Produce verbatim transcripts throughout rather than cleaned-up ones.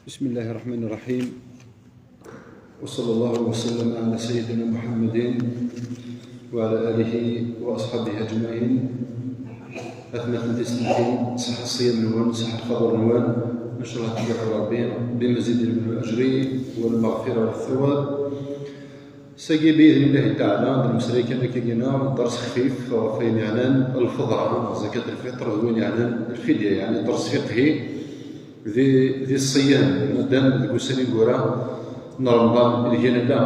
بسم الله الرحمن الرحيم. وصلى الله وسلم على سيدنا محمد وعلى آله وأصحابه أجمعين. Atmaten tisnifin, ṣaḥa ṣṣyam-nwen, ṣaḥa lxaḍer-nwen, ncallah tebḥer Ṛebbi bimazid n lajri wal maɣfira wat tawab. Sagi, bi idnillahi taɛala, d lmeslay kan akka gina, dders xfif ɣef wayen yeɛnan lfeḍra, zakat lfitr, d wayen yeɛnan lfidya, yeɛni dders fiqhi di, di ṣṣyam, madam deg ussan ineggura n Remḍan ideg nella.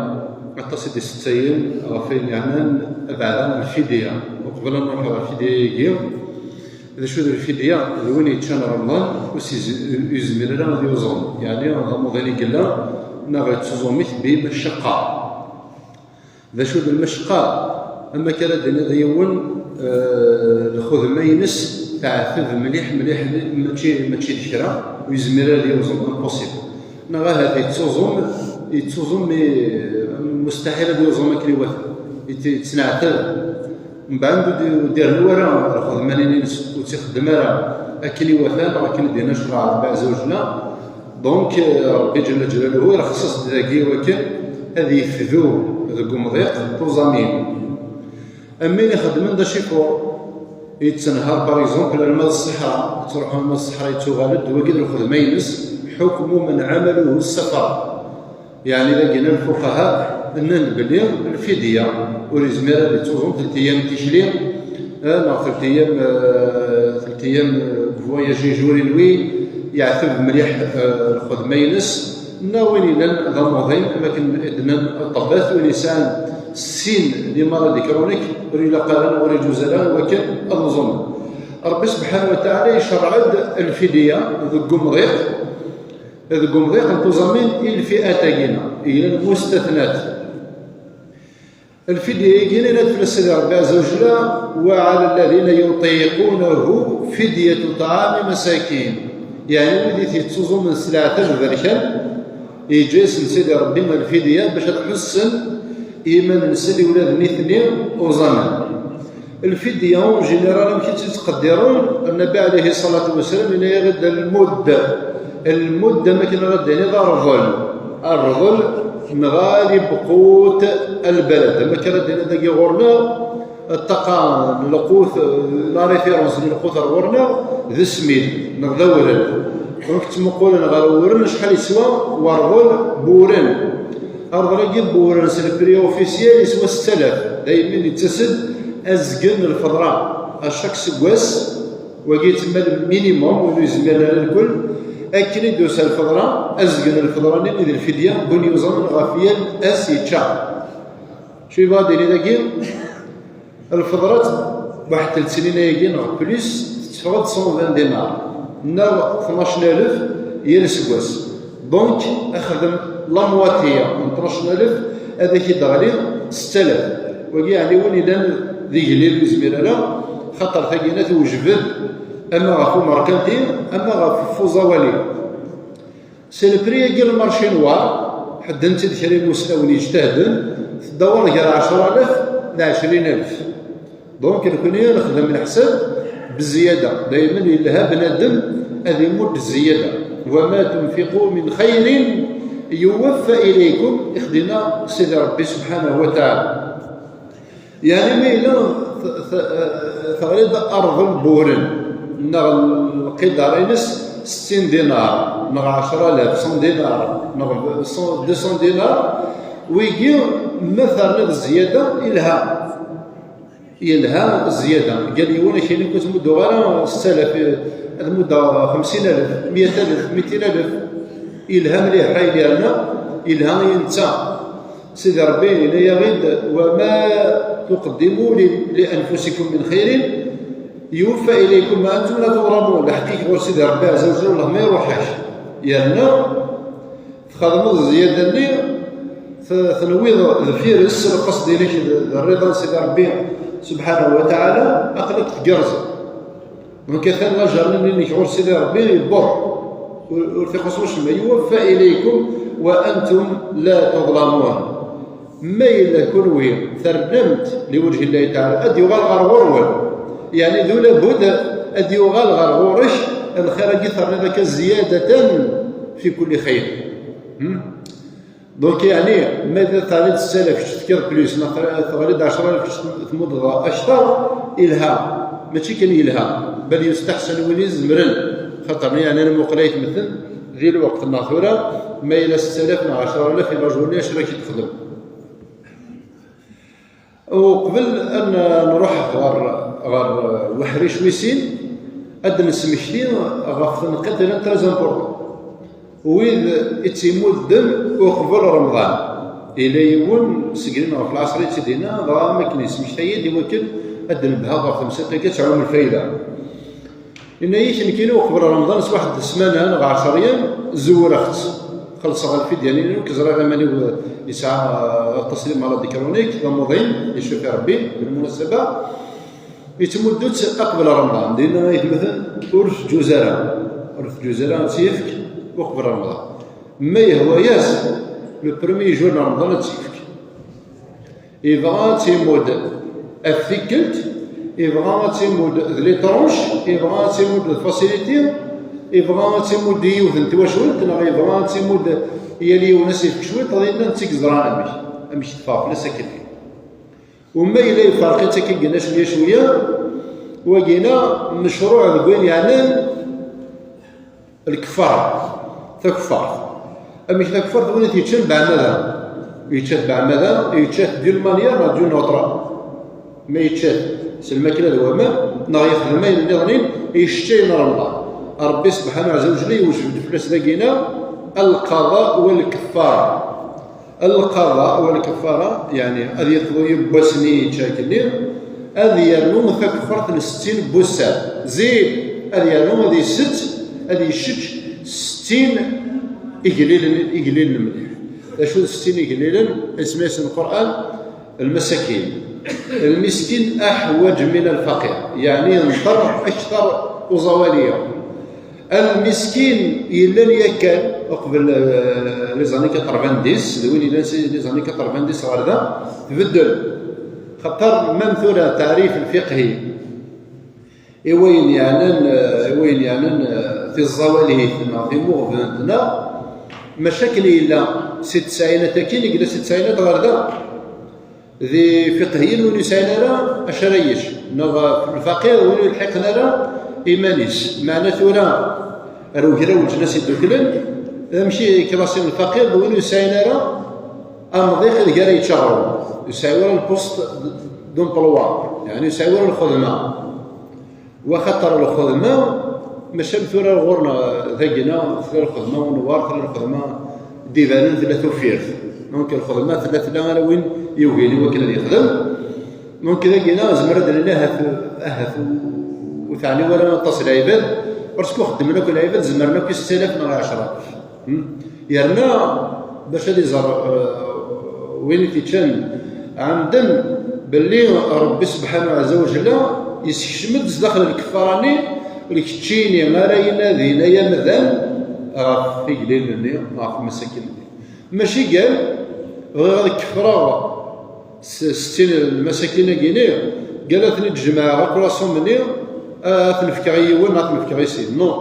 Aṭas i d-istettayen ɣef wayen yeɛnan abeɛda n lfidya. Uqbel ad nruḥ ɣer lfidya-agi, d acu d lfidya? D win yeččan Remḍan ur s-iz-, ur yezmir ara ad yuẓum, yeɛni d amuḍin i yella, neɣ yettuẓum-it bimacaqqa. D acu d lmacaqqa? Am akka ara d-tiniḍ yiwen, eh, lxedma-ines teɛteb mliḥ, mliḥ, mačči, mačči d kra, ur yezmir ara ad yuẓum, impossible. Neɣ ahat yettuẓum, yettuẓum, mi, mustaḥil ad yuẓum akken iwata. Yet-, yettneɛtab. Mbeɛd ur d-, ur d-irni wara lxedma-nni-ines, ur tt-ixeddem ara akken iwata, neɣ akken i d-yenna ccreɛ n Ṛebbi Ɛezza wa Jella. Donc, euh, Ṛebbi Ǧella Ǧelaluhu irexṣ-as-d dagi i wakken ad yefdu deg umḍiq tuẓamin. Am win ixeddmen d acifuṛ, yettenhaṛ, par exemple, arma d ṣṣeḥra, yettruḥu arma d ṣṣeḥra, yettuɣal-d, wagi d lxedma-ines, حكم من عمله السفر. Yeɛni, dagi lfuqaha nnan-d belli lfidya ur yezmir ad yettuẓum telt ayyam n tikli, eh, neɣ telt ayyam, eh, telt ayyam, eh, voyage, ijuri n wi yeɛteb mliḥ, eh, lxedma-ines, neɣ win yellan d amuḍin, am akken i d-nnan ṭṭebbat, win yesɛan sin les maladies chroniques, ur ilaq ara, ur iǧuz ara i wakken ad uẓumen. Ṛebbi subḥanahu wa taɛala icerreɛ-d lfidya deg umḍiq, deg umḍiq n tuẓamin i lfi'at-agi-nneɣ, i lmustathnat. Lfidya-agi-nni, yenna-d fell-as Sidi Ṛebbi Ɛezza wa Jella: وعلى الذين يطيقونه فدية طعام مساكين. Yeɛni wid i t-yettuẓumen s leɛtab aberkan, yeǧǧa-yasen Sidi Ṛebbi lfidya bac ad ḥussen i yiman-nsen i ula d nitni uẓamen. Lfidya, en général, amek i tt-yettqeddiren? Nnbi ɛlihi ṣṣalatu wassalam yenna-yaɣ-d lmudd. Lmudd, am akken ara d-tiniḍ, rḍel. Rḍel, neɣ libqut lbalad. Am akken ara d-tiniḍ dagi ɣur-neɣ, ṭṭaqa n lqut, la référence n lqut ar ɣur-neɣ, d smid, neɣ d awren. Donc, ttmuqulen ɣer uwren, acḥal yeswa werḍel n uwren. Arḍel-agi n uwren, s le prix officiel, yeswa setta alaf. Daymi yettas-d azgen n lfeḍra. À chaque seggas, wagi yettmal minimum, ur yezmir ara lkul. Akken i d-tusa lfeḍra, azgen n lfeḍra-nni i d lfidya n win yuẓamen ɣef yal ass yečča. Acu yebɣa ad d-yini dagi? Lfeḍra, waḥed telt snin ayagi neɣ plus, tetteffeɣ-d cent vingt dinars, neɣ tnac alaf yal aseggas. Donc, axdem la moitié n tnac alaf, ad ak-id-ɣli setta alaf. Wagi, yeɛni, win yellan d igellil ur yezmir ara, xaṭer tagina tewjeb-d ama ɣef umerkanti, ama ɣef uẓawali. C'est le prix-agi n le marché noir, ḥedden-tt-id kra n imuslawen yejtahden, tedda ɣur gar ɛecra alaf d ɛecrin alaf. Donc, nekni nexdem leḥsab bezziyada. Daymen yelha bnadem ad imudd zzyada. وما تنفقوا من خير يوف إليكم, ixdina Sidi Ṛebbi subḥanahu wa taɛala. Yeɛni, ma yella t-, t-, teɣliḍ arḍel n wuren, neɣ lqidar-ines settin dinar, neɣ ɛecra alaf, cent dinar, neɣ cent, deux cents dinar, wigi, ma terniḍ zzyada, yelha. Yelha zzyada. Gal yiwen ad k-yini, ur ttmudduɣ ara setta alaf, ad muddeɣ xemsin alaf, meyya alaf, mitin alaf. Yelha mliḥ, ayen yerna, yelha i netta. Sidi Ṛebbi yenna-yaɣ-id: وما تقدموا ل-، لأنفسكم من خير يوف إليكم وأنتم لا تظلمون. Lḥeqq-ik ɣur Sidi Ṛebbi Ɛezza wa Ǧella, wellah ma iruḥ-ak. Yerna txedmeḍ zzyada-nni, t-, tenwiḍ deffir-s lqesd-inek d, d rriḍa n Sidi Ṛebbi subḥanahu wa taɛala, aql-ak tgerrzeḍ. Donc, atan lajerni-nni-inek ɣur Sidi Ṛebbi yewweḍ. Ur, ur t-ixuṣṣ wacemma. يوف إليكم وأنتم لا تظلمون. Ma yella kunwi ternamt لوجه الله تعالى, ad d-yuɣal ɣer ɣur-wen. Yeɛni, d ulabud ad d-yuɣal ɣer ɣur-k lxir-agi terniḍ akka زيادة في كل خير. هم؟ Donc, يعني، ماذا تعرض السلف كتفكر plus، ما تغريد عشرة ألف كتمضغ أكثر، إلها ماشي كان يلها، بل يستحسن وين يزمرن. خاطر يعني أنا مقريت مثل ذي الوقت الناثورة، ما إلى ستة آلاف مع عشرة آلاف إلى جولي أش راكي تخدم. وقبل أن نروح غير غير وحريش ويسين، أد نسمكتي غف نقطة très important. Wid i tt-imudden uqbel Remḍan. Ila yiwen segrin ɣef lɛasr i tt-id-yenna, dɣa am akken yesmektay-d i wakken ad d-nebha ɣef temsalt-agi ad tesɛum lfayda. Yenna-yi-k nekkini uqbel Remḍan s waḥed ssmana neɣ ɛecr yam zewreɣ-tt. Xellṣeɣ lfidya-nni, nekk ẓriɣ iman-iw yesɛa aṭas les maladies chroniques, d amuḍin, icfi Rebbi, bilmunasaba. Yettmuddu-tt aqbel Remḍan, dinna ay tmeten ur teǧǧuz ara, ur teǧǧuz ara ad tt-yefk uqbel Remḍan. Ma yehwa-yas, le premier jour n Remḍan ad tt-yefk. Yebɣa ad tt-imudd ɣef tikkelt, yebɣa ad tt-imudd d les tranches, yebɣa ad tt-imudd d facilité, yebɣa ad tt-imudd i yiwet n twacult, neɣ yebɣa ad tt-imudd yal yiwen ad s-yefk cwiṭ, dinna d tt-i yeẓran amek, amek teffeɣ fell-as akken. Uma yella yefreq-itt akka cwiya cwiya, wagina mecruɛ deg wayen yeɛnan lkeffara, takeffart. Amek takeffart? Win i t-yeččan beɛmada, yečča-t beɛmada, yečča-t d'une manière neɣ d'une autre. Ma yečča-t s lmakla d waman, neɣ yexdem ayen nniḍen, yecca ayen n Remḍan. Rebbi subḥanahu ɛza wa jella yewjeb-d fell-as dagina alqaḍa walkeffara. Alqaḍa walkeffara, yeɛni ad yeqḍu yiwwas-nni yečča akkenni, ad yernu takeffart n settin n wussan. Zid, ad yernu ad isett, ad yessečč settin igellilen, igellilen mliḥ. D acu d settin igellilen? Isem-is Lqur'an, المساكين. المسكين أحوج من الفقير، يعني ينطر أكثر أزوالية. Lmiskin yellan yakan uqbel, eh, les années quatre-vingt-dix, d win yellan si les années quatre-vingt-dix ɣer da, tbeddel. Xaṭer, même tura, taɛrif lfiqhi i wayen yeɛnan, eh, i wayen yeɛnan, eh, tiẓawalin neɣ timuɣbent neɣ, maca akken yella si tesɛinat akkin, i yella si tesɛinat ɣer da. D ifiqhiyen win ur yesɛin ara acu ara yečč, neɣ lfaqir win ur yelḥiqen ara iman-is. Meɛna tura, ar ugraw n leǧnas idduklen, d amek i klasin lfaqir d win ur yesɛin ara amḍiq ideg ara yečč aɣrum, ur yesɛi ara lpost d'emploi, yeɛni ur yesɛi ara lxedma. Waxaṭer lxedma, maca am tura ɣur-neɣ dagina, tella lxedma unewwar, tella lxedma d-ibanen, tella tuffirt. Donc lxedma tella, tella ara win yugin i wakken ad yexdem. Donc dagina, nezmer ad d-nini ahat, ahat ur teɛni wara aṭas lɛibad, parce que xeddmen akk lɛibad, zemren akk i settalaf neɣ i ɛecra. Hmm? Yerna, bac ad iẓer, eh, win i t-iččan ɛemden, belli Rebbi subḥanahu ɛezza wa jella yessekcem-d zdaxel lkeffara-nni, d keččini ara inadin ay amdan ɣef igellilen-nni, ɣef lmasakin-nni. Mačči gal, bɣiɣ ad kefreɣ s-, settin lmasakin-agi-nni, gal ad ten-id-jemɛeɣ akk lasum-nni, ad ten-fkeɣ i yiwen, ad ten-fkeɣ i sin. Non.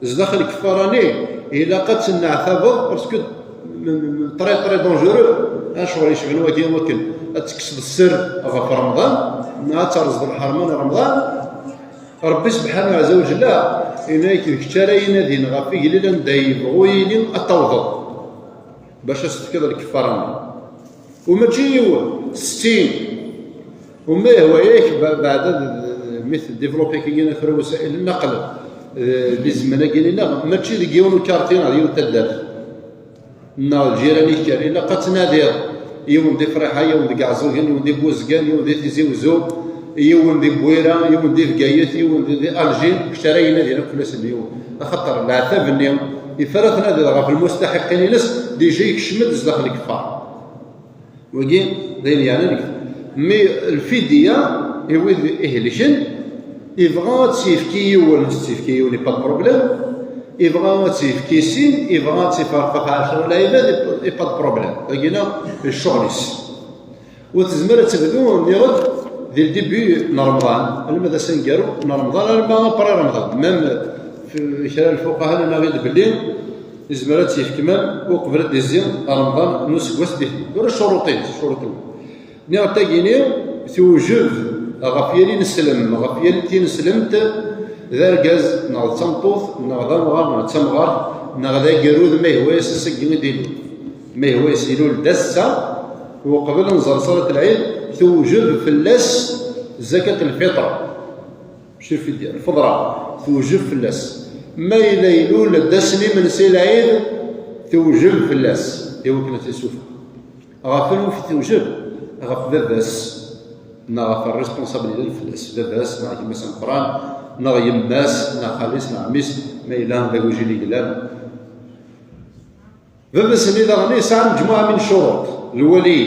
Zdaxel lkeffara-nni, ilaq ad tenneɛtabeḍ, parce que m-, m-, très, très dangereux, acuɣer yecben wagi wakken ad tekkseḍ sser ɣef Remḍan, neɣ ad terẓeḍ lḥerma n Remḍan. Rebbi subḥanahu ɛezza wa jella, yenna-yak d kečč ara inadin ɣef igellilen anda yebɣu yili ad tawḍeḍ, bac ad s-tefkeḍ lkeffara-nni. U mačči yiwen, settin. U ma yehwa-yak, ba-, beɛda d-, d-, mi tdivlupi kagina kra wasa'il n naqel, eh, di zzman-agi-nni, neɣ mačči deg yiwen ukarti neɣ d yiwet taddart, neɣ d lǧiran-ik kan, ilaq ad tnadiḍ yiwen di Friḥa, yiwen deg Ɛeẓẓugen, yiwen di Buzgan, yiwen di Tizi Uzzu, yiwen di Bwira, yiwen di Bgayet, yiwen di, di Alger, kečč ara yinadin akk fell-asen yiwen. Axaṭer leɛtab-nni, ifa ara tnadiḍ ɣef lmustaḥiqin-ines, déjà yekcem-d zdaxel lkeffar. Wagi d ayen yeɛnan deg, mi lfidya i wid ihelken, ibɣa ad tt-yefk i yiwen, ad tt-yefk i yiwen, pas de problème, ibɣa ad tt-yefk i sin, ibɣa ad tt-iferq ɣef ɛecra lɛibad, pas de problème. Dagina d ccɣel-is. Wa tezmer ad tebdu, nniɣ-d, di le début n Remḍan, alma d asaneggaru n Remḍan, alma après Remḍan. Même f-, kra n lfuqaha nnan-aɣ-d belli Yezmer ad tt-yefk même uqbel ad d-izzi Remḍan n useggas d-iḥeddu. Tura ccuruṭ-ines, ccuruṭ-ines. Niɣ tagini tewjeb ɣef yal ineslem, ɣef yal tineslemt, d argaz neɣ d tameṭṭut, neɣ d amɣar neɣ d tamɣart, neɣ d agrud, ma yehwa-yas ass-agi i d-ilul. Ma yehwa-yas ilul-d ass-a, uqbel ad nẓer ṣalat lɛid, tewjeb fell-as zakat lfiṭra. Mačči lfidya, lfeḍra, tewjeb fell-as. Ma yella ilul-d ass n imensi lɛid, tewjeb fell-as, i wakken ad tt-issufeɣ. Ɣef anwa i tewjeb? Ɣef baba-s, neɣ ɣef responsable yellan fell-as, baba-s, neɣ gma-s ameqqran, neɣ yemma-s, neɣ xali-s, neɣ ɛemmi-s, ma yella d agujil i yellan. Baba-s-nni daɣen yesɛa mejmuɛa min ccuruṭ. Lwali,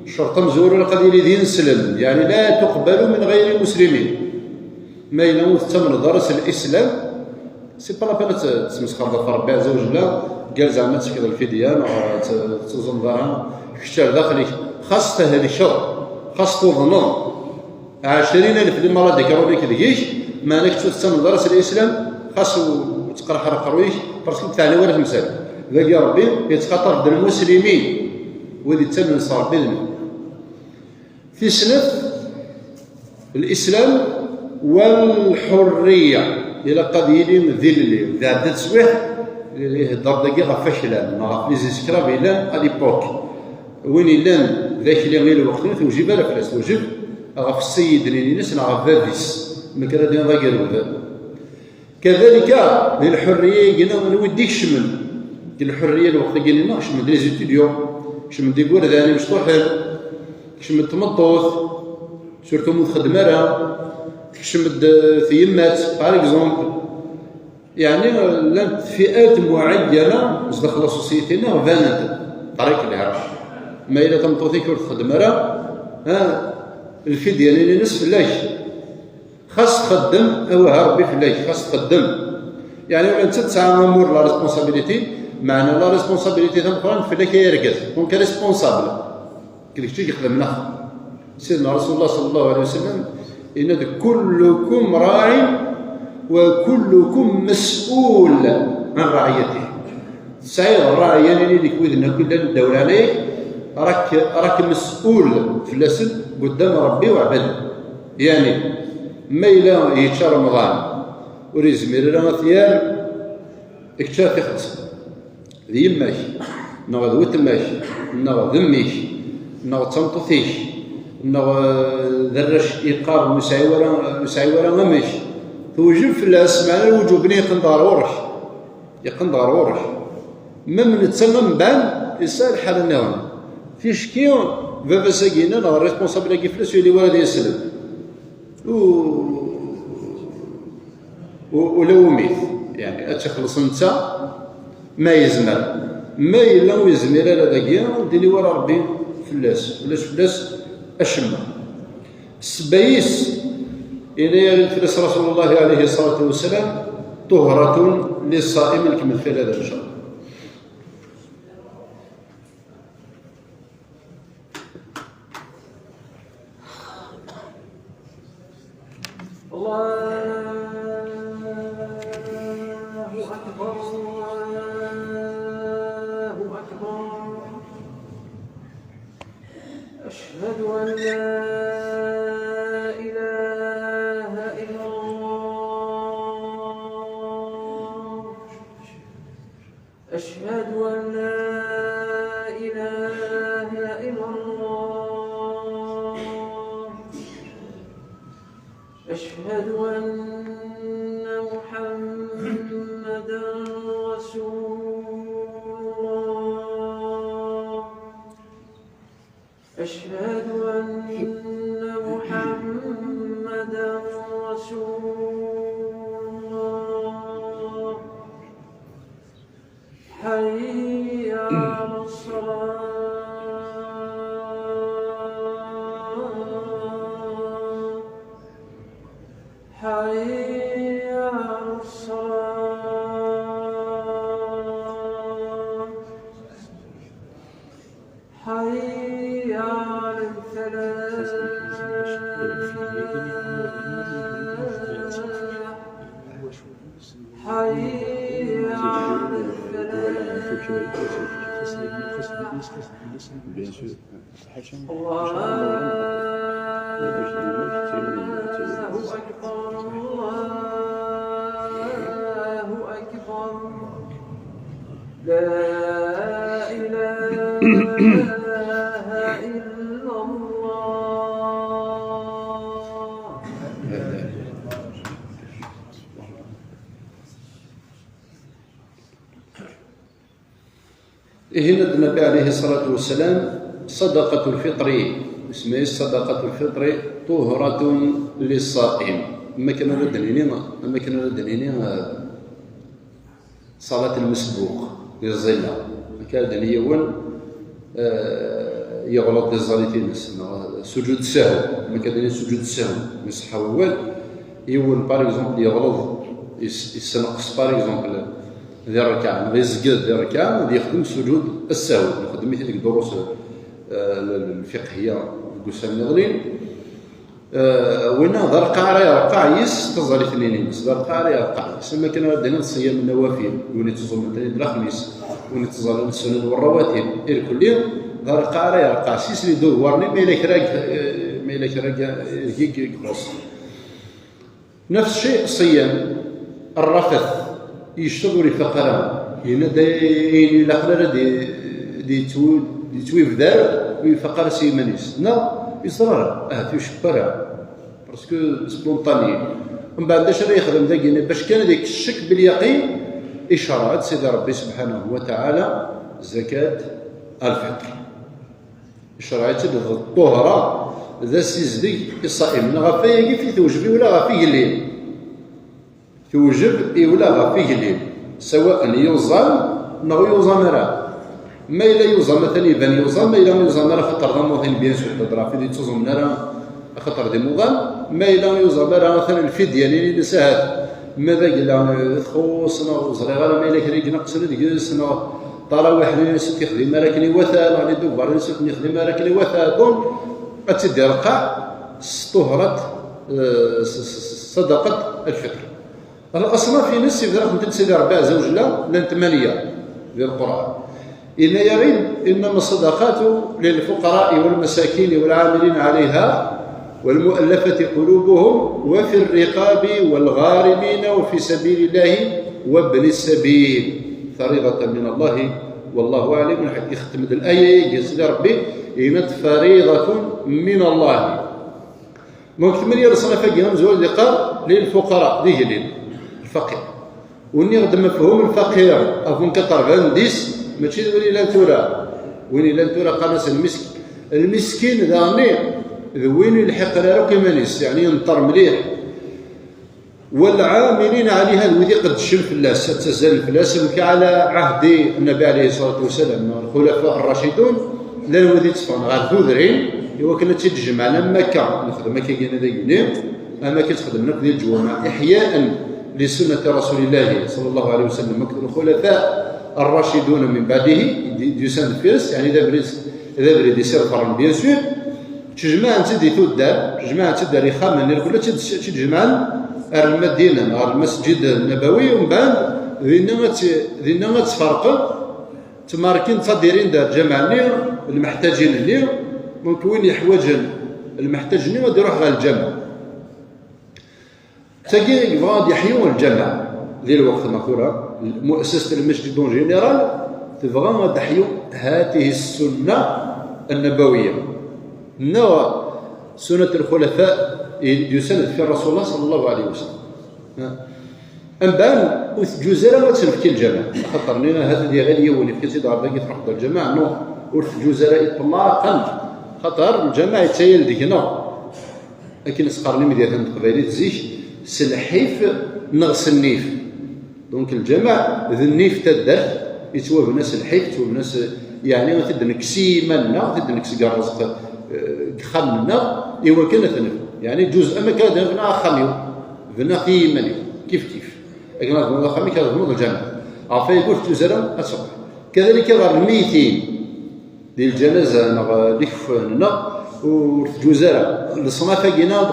ccerṭ amezwaru ilaq ad yili d ineslem, yeɛni la tuqbalu min ɣayri muslimin. Ma yella ur tettamneḍ ara s lislam, c'est pas la peine ad t-, tesmesxreḍ ɣef Rebbi Ɛezza wa Jella, gar zeɛma ad tefkeḍ lfidya, neɣ ad t-, ad tuẓumeḍ ara, kečč ar daxel-ik, xas thelkeḍ, xas tuḍneḍ. Ɛecrin alef limaṛa d-ikrun-ik deg-k, meɛna kečč ur tettamneḍ ara s lislam, xas u-, ur tettqerḥer aqerruy-ik, parce que ur teɛni wara temsal. Dagi Ṛebbi yettxaṭab-d lmuslimin, wid yettamnen s Ṛebbi d lmumin. Tis snat, lislam walḥurriya. Ilaq ad yili d ilelli, d ɛedda teswiɛt, ihedder dagi ɣef aklan, neɣ ɣef les esclaves yellan à l'époque. Win illan d akli i lweqt-nni, tewjib ara fell-as, tewjib ɣef sseyid-nni-ines neɣ ɣef bab-is, mi ara d-iniḍ agerud. Kadalika, di lḥurriya-agi-nni, anwa i d-ikecmen? Di lḥurriya lweqt-agi-nni, kecmen-d les étudiants, kecmen-d igerdan imecṭuḥen, kecmen-d tmeṭṭut, surtout ma ur txeddem ara, tekcem-d tyemmat, par exemple. Yeɛni, llant fi'at muɛeyyana zdaxel la société-nneɣ banent-d, ṭriq lhera. Ma yella tameṭṭut-ik ur txeddem ara, ha, lfidya-nni-ines fell-ak. Xas txeddem, awah a Ṛebbi fell-ak, xas txeddem. Yeɛni, ula d netta tesɛa amur, la responsabilité, meɛna la responsabilité tameqqrant fell-ak ay argaz, donc responsable. Kečč i ixedmen axxam. Sidna Rasulullah sallallahu alayhi wa sallam yenna-d: "Kullukum raɛin wa kullukum mas'ul an raɛiyatih." Tesɛiḍ ṛṛaɛi, yani, deg widen akk yellan ddaw leɛnaya-k, rak, rak mas'ul fell-asen, quddam Ṛebbi uɛbad. Yani, ma yella yečča Remḍan, ur yezmir ara ad t-yerr, kečč ara t-ixellṣen. D yemma-k, neɣ d weltma-k, neɣ d mmi-k, neɣ d tameṭṭut-ik, neɣ, eh, d arrac yeqqaren ur sɛi wara, ur sɛi wara amek, tewjeb fell-as, meɛna lewǧub-nni yeqqen-d ɣer ɣur-k. Yeqqen-d ɣer ɣur-k. Mem netta amban, yesɛa lḥala nniḍen. Ticki, baba-s-agi-nni neɣ responsable-agi fell-as ur yelli wara d ineslem. U-, u-, ula wumit, yani, ad tt-ixelleṣ netta, ma yezmer. Ma yella ur yezmir ara dagi, ad d-ini wara Ṛebbi fell-as, ulac fell-as acemma. Ssebba-is, yenna-yas fell-as Rasulullah alayhi ṣṣalatu wassalam: "Tuhratun lis-ṣaim", nekmel fi hada ncallah. الله أكبر، الله أكبر. أشهد أن لا إله إلا الله. أشهد أن لا إله إلا الله. أشهد أن محمدا رسول الله. أشهد أن محمدا رسول الله. حي على الصلاة. حي على الصلاة. حي على الفلاح. حي على الفلاح. Bien sûr. الله أكبر، الله أكبر. لا إله إلا الله. Ihi, Nnbi alayhi ṣṣalatu wassalam, ṣadaqatul fitri, isemma-yas ṣadaqatul fitri, tuhratun lis-ṣaim. Am akken ara d-nini, am akken ara d-nini, eh, ṣalat lmesbuq, di ẓẓila. Akken ara d-nini yiwen, eh, yeɣleḍ di ẓẓalit-ines, neɣ sujud sahw, am akken ara d-nini sujud sahw, ma iṣeḥḥa wawal, yiwen, par exemple, yeɣleḍ, yes-, yessenqes, par exemple, di rrekɛa, neɣ yezged di rrekɛa, ad yexdem sujud ssahw. Nxeddem-it deg durus, eh, l-, l-, lfiqhiya deg ussan iḍelin. Eh, winna d arqaɛ ara yerqaɛ yis taẓallit-nni-ines, d arqaɛ ara yerqaɛ yis. Am akken ara d-tiniḍ ṣṣiyam n nawafil, win ittuẓumen tani d lexmis, win ittẓallan ssunan u rrawatib, irkelli, d arqaɛ ara yerqaɛ s yis li d-uwwarni, ma yella kra g-, eh, ma yella kra g-, eh, deg-, deg-, ixuṣṣ. Nefs cci ṣṣiyam, rrafat, yecceḍ ur ifaq ara. Yenna-d ayen ilaqen ara d-, d-yettwi-, d-yettwibdar, ur ifaq ara s yiman-is. Neɣ yeẓra ara, ahat ur icewwel ara. Parce que spontané. Mbeɛd d acu ara yexdem dagi? Bac kan ad yekkes ccek bilyaqin, icerreɛ-d Sidi Ṛebbi subḥanahu wa taɛala zakat al-fitr. Icerreɛ-itt-id d ṭṭuhra, d asizdeg i ṣṣaim. Neɣ ɣef wayagi i tewjeb i ula ɣef igellil. Tewjeb i ula ɣef igellil. Sawaء yuẓam neɣ yuẓam ara. Ma yella yuẓam, atan iban yuẓam, ma yella yuẓam ara, xaṭer d amuḍin, bien sûr, d ɣef i d-yettuẓumen ara, axaṭer d imuḍan. Ma yella yuẓam ara, atan lfidya-nni ines ahat. Ma d agella, eh, txuṣ, neɣ ur ẓriɣ ara ma yella kra i ineqsen deg-s, neɣ tarawiḥ-nni ur t-yexdim ara akken iwata, neɣ les devoirs-nni ur ten-yexdim ara akken iwata. Donc, ad tt-id-ireqqeɛ s ṭuhrat, eh, s, s, s ṣadaqat al-fitr. Al-aṣnaf-ines, yebder-aɣ-tent-id Sidi Ṛebbi Ɛezza wa Jella, llant tmanya di Lqur'an. Yenna-yaɣ-id: إنما الصدقات للفقراء والمساكين والعاملين عليها والمؤلفة قلوبهم وفي الرقاب والغارمين وفي سبيل الله وابن السبيل فريضة من الله والله عليم حكيم. Ixetem-d laya-agi Sidi Ṛebbi, yenna-d: فريضة من الله. Donc, tmanya leṣnaf-agi, amezwaru ad yeqqar: للفقراء, d igellil, lfaqir. U nniɣ-d mefhum lfaqir, avant quatre-vingt-dix, mačči d win yellan tura. Win yellan tura qqaren-as lmisk-, lmiskin daɣen d win ur yelḥiq ara akk iman-is, yeɛni yenṭer mliḥ. والعاملين عليها, d wid iqeddcen fell-as, ad ttazzalen fell-as, amek ɛla ɛahdi Nnabi ɛalayhi ṣṣalatu wassalam, lxulafa rracidun, llan wid itteffɣen ɣer tudrin, i wakken ad tt-id-jemɛen am akka, nexdem akka kan ad agini, am akka tt-xedmen akk di leǧwameɛ, إحياء لسنة رسول الله صلى الله عليه وسلم, akked lxulafa rracidun min baɛdihi, d-, d-yusan deffir-s, yeɛni d abrid, d abrid i s-iḍefren, bien sûr. Ttjemɛen-tt-id di tuddar, ttjemɛen-tt-id ar ixxamen, irkul ad tt-id-, ad tt-id-jemɛen ar Lmadina, ar Lmasǧid Nnabawi, umbeɛd dinna ad tt-, dinna ad tt-ferqen, ttmarkin, ttadirin-d ar lǧameɛ-nni, lmeḥtaǧin-nni, donc win yeḥwaǧen lmeḥtaǧ-nni ad iruḥ ɣer lǧameɛ. Tagi yebɣa ad yeḥyu lǧameɛ di lweqt-nneɣ tura, mu'assasat lmasjid en général tebɣa ad teḥyu هذه السنة النبوية, neɣ sunnat lxulafa i d-yusan deffir Rasulullah صلى الله عليه وسلم. Ambeɛd ur teǧǧuz ara ad tt-nefk i lǧameɛ, axaṭer nniɣ ahat ad iɣil yiwen yefka-tt-id ɣer dagi, tṛuḥ-d ɣer lǧameɛ, non, ur teǧǧuz ara iṭlaqen, xaṭer lǧameɛ yettayal deg-neɣ. Akken i s-qqaren imedyaten n teqbaylit zik, s lḥif neɣ s nnif. Donc, lǧameɛ d nnif n taddart, yettwabna s lḥif, yettwabna s, yeɛni, ad t-id-nekkes i yiman-nneɣ, ad t-id-nekkes deg rrezq, eh, deg uxxam-nneɣ, i wakken ad t-nef-, yeɛni, ǧuz am akka ad nefna axxam-iw, bniɣ-t i yiman-iw, kif kif. Akken ad tebnuḍ axxam-ik, ad tebnuḍ lǧameɛ. Ɣef wayagi ur teǧǧuz ara ad truḥ. Kadalika ɣer lmeytin, di lǧanaza neɣ d ikeffan, neɣ ur teǧǧuz ara. Leṣnaf-agi-nneɣ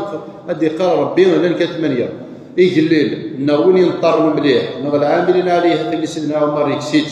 ad d-iqqar Ṛebbi, llan kan tmanya. Igellil, neɣ win yenṭerren mliḥ, neɣ lɛamilin ɛalayha, tili Sidna Ɛumar yekkes-itt,